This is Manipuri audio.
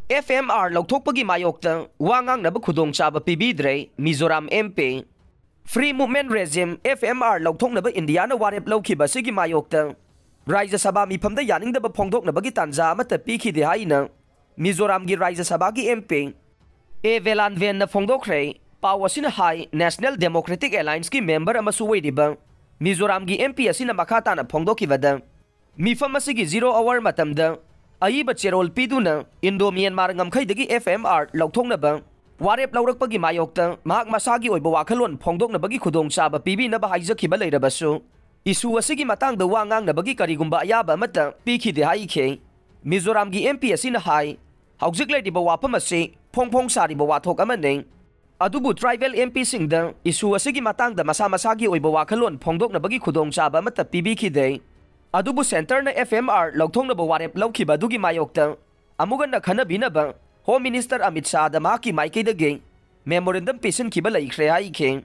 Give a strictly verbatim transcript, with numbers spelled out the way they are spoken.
F M R ꯂꯧꯊꯣꯛꯄꯒꯤ ꯃꯥꯌꯣꯛꯇ ꯋꯥ ꯉꯥꯡꯅꯕ ꯈꯨꯗꯣꯡꯆꯥꯕ ꯄꯤꯕꯤꯗ꯭ꯔꯦ Mizoram M P꯫ Free Movement Regime, F M R, ꯂꯧꯊꯣꯛꯅꯕ ꯏꯟꯗꯤꯌꯥꯅ ꯋꯥꯔꯦꯞ ꯂꯧꯈꯤꯕ ꯑꯁꯤꯒꯤ ꯃꯥꯌꯣꯛꯇ ꯔꯥꯖ꯭ꯌ ꯁꯚꯥ ꯃꯤꯐꯝꯗ ꯌꯥꯅꯤꯡꯗꯕ ꯐꯣꯡꯗꯣꯛꯅꯕꯒꯤ ꯇꯥꯟꯖꯥ ꯑꯃꯠꯇ ꯄꯤꯈꯤꯗꯦ ꯍꯥꯏꯅ ꯃꯤꯖꯣꯔꯥꯝꯒꯤ ꯔꯥꯖ꯭ꯌ ꯁꯚꯥꯒꯤ M P A ꯚꯦꯂꯥꯟꯚꯦꯟꯅ ꯐꯣꯡꯗꯣꯛꯈ꯭ꯔꯦ꯫ ꯄꯥꯎ ꯑꯁꯤꯅ ꯍꯥꯏ, National Democratic Allianceꯀꯤ member ꯑꯃꯁꯨ ꯑꯣꯏꯔꯤꯕ ꯃꯤꯖꯣꯔꯥꯝꯒꯤ M P ꯑꯁꯤꯅ ꯃꯈꯥ ꯇꯥꯅ ꯐꯣꯡꯗꯣꯛꯈꯤꯕꯗ, ꯃꯤꯐꯝ ꯑꯁꯤꯒꯤ zero hour ꯃꯇꯝꯗ ꯑꯏꯕ ꯆꯦꯔꯣꯜ ꯄꯤꯗꯨꯅ ꯏꯟꯗꯣ ꯃ꯭ꯌꯥꯟꯃꯥꯔ ꯉꯝꯈꯩꯗꯒꯤ F M R ꯂꯧꯊꯣꯛꯅꯕ ꯋꯥꯔꯦꯞ ꯂꯧꯔꯛꯄꯒꯤ ꯃꯥꯌꯣꯛꯇ ꯃꯍꯥꯛ ꯃꯁꯥꯒꯤ ꯑꯣꯏꯕ ꯋꯥꯈꯜꯂꯣꯟ ꯐꯣꯡꯗꯣꯛꯅꯕꯒꯤ ꯈꯨꯗꯣꯡꯆꯥꯕ ꯄꯤꯕꯤꯅꯕ ꯍꯥꯏꯖꯈꯤꯕ ꯂꯩꯔꯕꯁꯨ, issue ꯑꯁꯤꯒꯤ ꯃꯇꯥꯡꯗ ꯋꯥ ꯉꯥꯡꯅꯕꯒꯤ ꯀꯔꯤꯒꯨꯝꯕ ꯑꯌꯥꯕ ꯑꯃꯠꯇ ꯄꯤꯈꯤꯗꯦ ꯍꯥꯏꯈꯤ꯫ ꯃꯤꯖꯣꯔꯥꯝꯒꯤ M P ꯑꯁꯤꯅ ꯍꯥꯏ, ꯍꯧꯖꯤꯛ ꯂꯩꯔꯤꯕ ꯋꯥꯐꯝ ꯑꯁꯤ ꯐꯣꯡ ꯐꯣꯡ ꯁꯥꯔꯤꯕ ꯋꯥꯊꯣꯛ ꯑꯃꯅꯤ꯫ ꯑꯗꯨꯕꯨ tribal M Pꯁꯤꯡꯗ issue ꯑꯁꯤꯒꯤ ꯃꯇꯥꯡꯗ ꯃꯁꯥ ꯃꯁꯥꯒꯤ ꯑꯣꯏꯕ ꯋꯥꯈꯜꯂꯣꯟ ꯐꯣꯡꯗꯣꯛꯅꯕꯒꯤ ꯈꯨꯗꯣꯡꯆꯥꯕ ꯑꯃꯠꯇ ꯄꯤꯕꯤꯈꯤꯗꯦ꯫ ꯑꯗꯨꯕꯨ centreꯅ F M R ꯂꯧꯊꯣꯛꯅꯕ ꯋꯥꯔꯦꯞ ꯂꯧꯈꯤꯕ ꯑꯗꯨꯒꯤ ꯃꯥꯌꯣꯛꯇ ꯑꯃꯨꯛ ꯍꯟꯅ ꯈꯟꯅꯕꯤꯅꯕ Home Minister ꯑꯃꯤꯠ ꯁꯥꯍꯗ ꯃꯍꯥꯛꯀꯤ ꯃꯥꯏꯀꯩꯗꯒꯤ memorandum ꯄꯤꯁꯤꯟꯈꯤꯕ ꯂꯩꯈ꯭ꯔꯦ ꯍꯥꯏꯈꯤ꯫